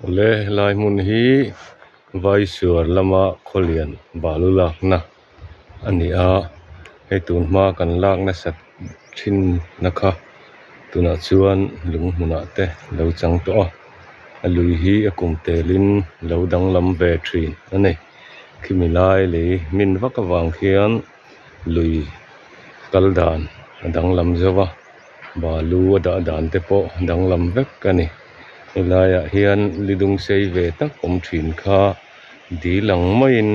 Awle helai hmun hi Vaisuar lama khawlian balu lakna a ni a hei tun hma kan lak nasat thin na kha tunah chuan lung hmunah te a lo chang tawh a a lui hi a kum telin a lo danglam ve thin a ni khimi lai lei hmin vak avang khian lui kal dan a danglam zo va balu a dah dan te pawh a danglam vek a ni helaiah hian lidung sei ve tak awm thin kha dil ang maiin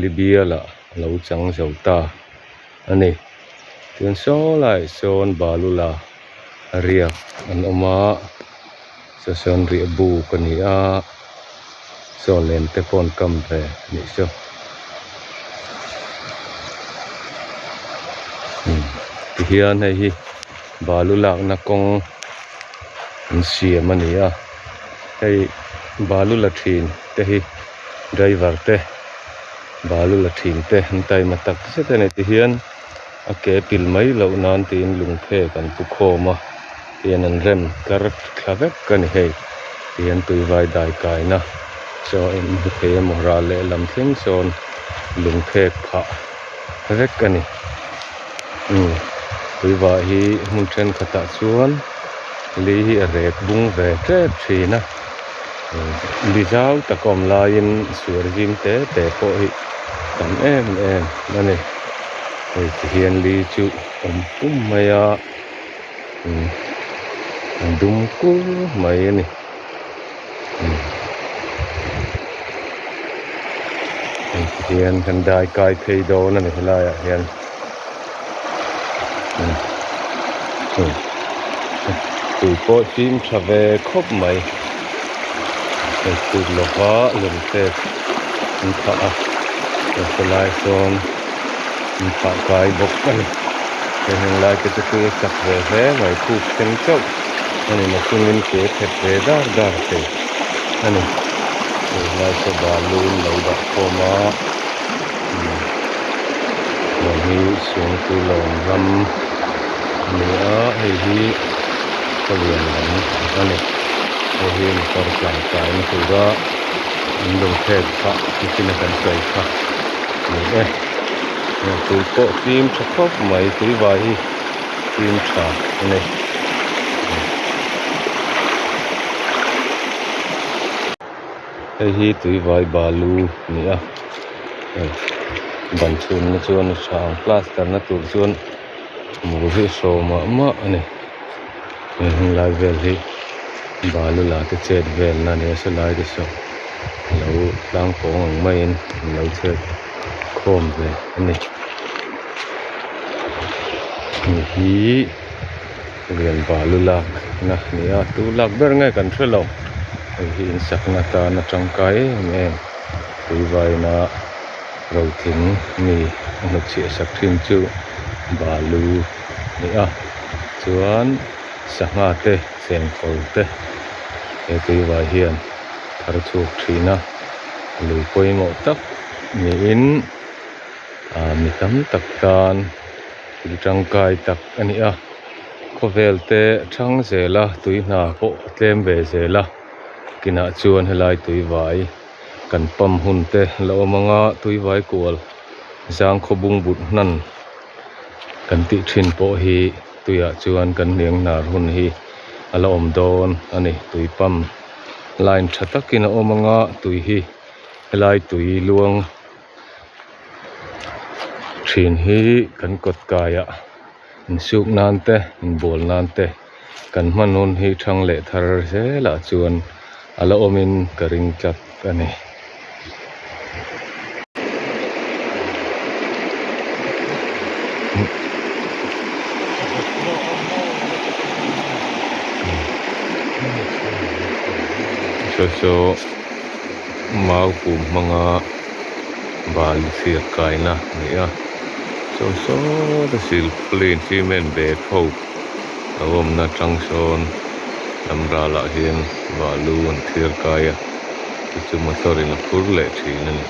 Libya lah a lo chang zo ta a ni. Chuan saw laiah sawn Balula riak an awm a, saw sawn riah buk a ni a, saw len te pawh an kam ve a nih chu. Tihian hei hi balu lakna kawng an siam a ni a, hei balu la thin te hi. Driver te balu la thin te an taima tak zet a ni tihian a ke pil mai loh nan tiin lungphek an pu khawm a tihian an rem tlar thla vek a ni hei tihian tuivai dai kaina saw a inhmu thei emaw ral lehlam thleng sawn lungphek phah vek a ni umm tuivai hi hmun thenkhatah chuan li hi a rek bung ve tep thin a. Li zau tak a awm laiin suar zim te te pawh hi tam em em a ni hei ti hian li chu awm pum mai a umm an dum kur mai a ni hei ti hian kan dai kai phei dawn a ni helaiah hian. Tui pawh fim tha ve khawp mai hei chhuk lova lung pek an phah a helai sawn an phah kai bawk a ni hei heng lai te chu tui a chak ve hle mai khuk thleng chauh a ni nachungin ke phet ve dar dar thei a ni helai saw balu an lo dah khawm a. Lawng hi Suangtuilawm ram a ni a hei hi khawlian lam a ni hei hi motor tlan kaina tura an lungphek phah nichina kan sawi kha a ni e tui pawh fim tha khawp mai tui vai hi fim tha a ni. Hei hi tuivai balu a ni a hei ban chhunna chuan a tha ang plaster na tur chuan mur hi a hraw mah mah a ni hei heng lai vel hi balu la te chet vel na a ni a sawlai te saw alo tlang pawng ang maiin an lo chhet khawm ve a ni hei hi lian balu lak na a ni a tu lak ber nge kan hre lo hei hi in sakna atan a tangkai em em tuivaina rotling mi a hnutchhiah sak thin chu balu a ni a chuan sangha te chengkawl te he tuivai hian thar chhuak thin a lui pawimawh tak niin ah mi tam tak tan. Thil tangkai tak a ni a khawvel te thang zel a tui hna pawh a tlem ve zel a kinah chuan helai tui vai kan pump hun te la awm ang a tui vai kual zang khaw bung but hnan kan tih thin pawh hi tuiah chuan kan hniang hnar hun hi a la awm dawn a ni tui pump line tha takin a awm ang a tui hi helai tui luang. Thin hi kan kawt kaiah insuk nan te inbual nan te kan hman hun hi thang leh thar zelah chuan a la awmin ka ring tlat a ni. Saw saw mau pum hmanga. Bal chhiat kaina a ni a saw saw te silpaulin cement bag ho a awmna atang sawn lam ralah hian balu an thiar kai a chu chu motor in a phur leh thin a ni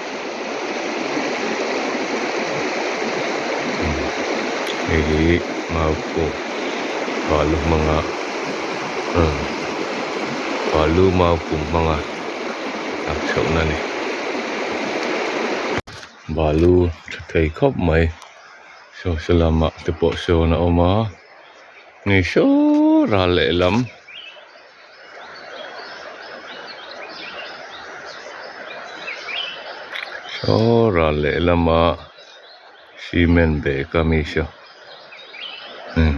hei hi mau pawh balu hmanga. Balu mau pum hmanga lak chhohna a ni. Balu tha thei khawp mai saw saw lamah te pawh sawn a awm a ni saw ral lehlam. Saw ral lehlama cement bag a mi saw umm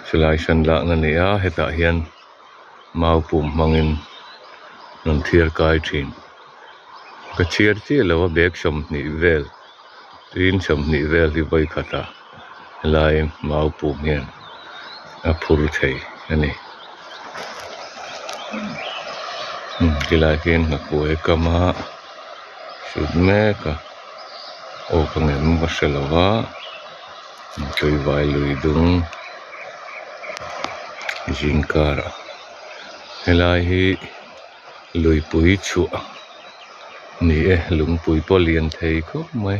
chulai sawn lakna a ni a hetah hian mau pum hmangin rawn thiar kai thin ka chhiar chiah lo a bag 20 vel tin 20 vel hi vawi khatah helai mau pum hian a phur thei a ni tilai hian nghakuai kam a sut mek a aw ka ngem ka hre lo va tuivai lui dung zing karah helai hi luipui chhuah ni e lungpui pawh lian thei khawp mai.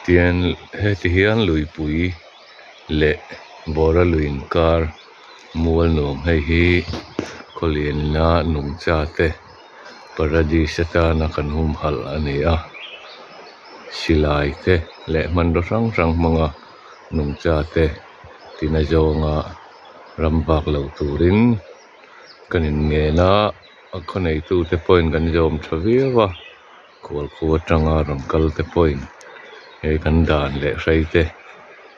Tian heti hian luipui leh bawra lui inkar mual nuam hei hi khawlianna nungcha te paradise atana kan humhalh a ni a silai te leh hmanraw hrang hrang hmanga nungcha te tina zawnga ram vak lo turin kan inngen a a khaw neitute pawhin kan zawm tha viau a. Khualkhua atanga rawn kal te pawhin he kan dan leh hrei te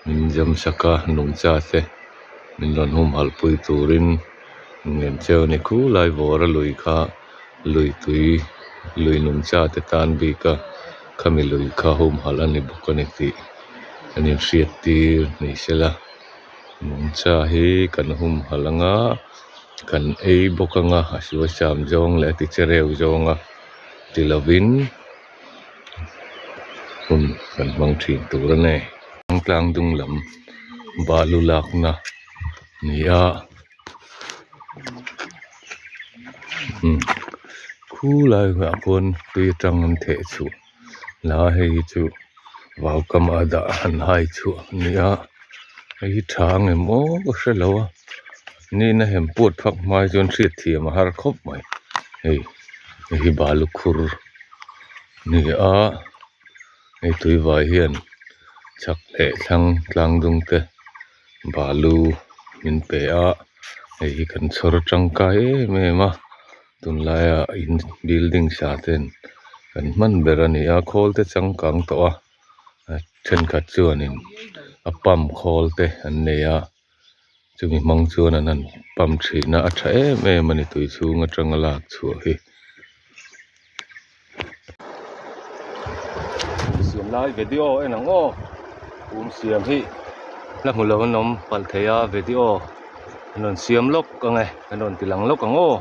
min zam sak a nungcha te min rawn humhalh pui turin ngen cheu a ni khulai vawra lui kha lui tui lui nungcha te tan bik a khami lui kha humhalh a ni bawk a ni tih an inhriat tir ni sela nungcha hi kan humhalh anga kan ei bawk anga a suasam zawng leh a ti chereu zawng a. Ti lovin hun kan hmang thin tur a ni. Tlang dung lam balu lakna ni a umm khulai ah khuan tui atang an theh chhuah la hei hi chu vau kam a dah an hai chhuah a ni a hei hi tha ang em aw ka hre lo a nihna hem puat phak hma hi chuan hriat thiam a har khawp mai hei hei hi balu khur a ni a hei tuivai hian chhak leh thlang tlang dung te balu min pe a hei hi kan chhawr tangkai em em a tunlaia in building sa ten kan hman ber a ni a khawl te changkang tawh a thenkhat chuanin a pump khawl te an nei a. Chumi hmang chuan an han pump thin a a tha em em a ni tui chhung atanga lak chhuah hi. Siam lai video en ang aw kum siam hi la hmu lo an awm palh thei a video an rawn siam lawk ang e an rawn ti lang lawk ang aw.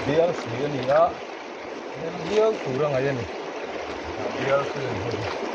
Bial si a ni a rem viau tur a ngaih a ni bial chu a ni hei hi.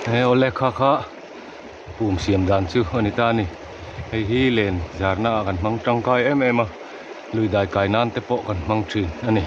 He awle kha kha pum siam dan chu a ni ta a ni hei hi len zarna ah kan hmang tangkai em em a lui dai kai nan te pawh kan hmang thin a ni.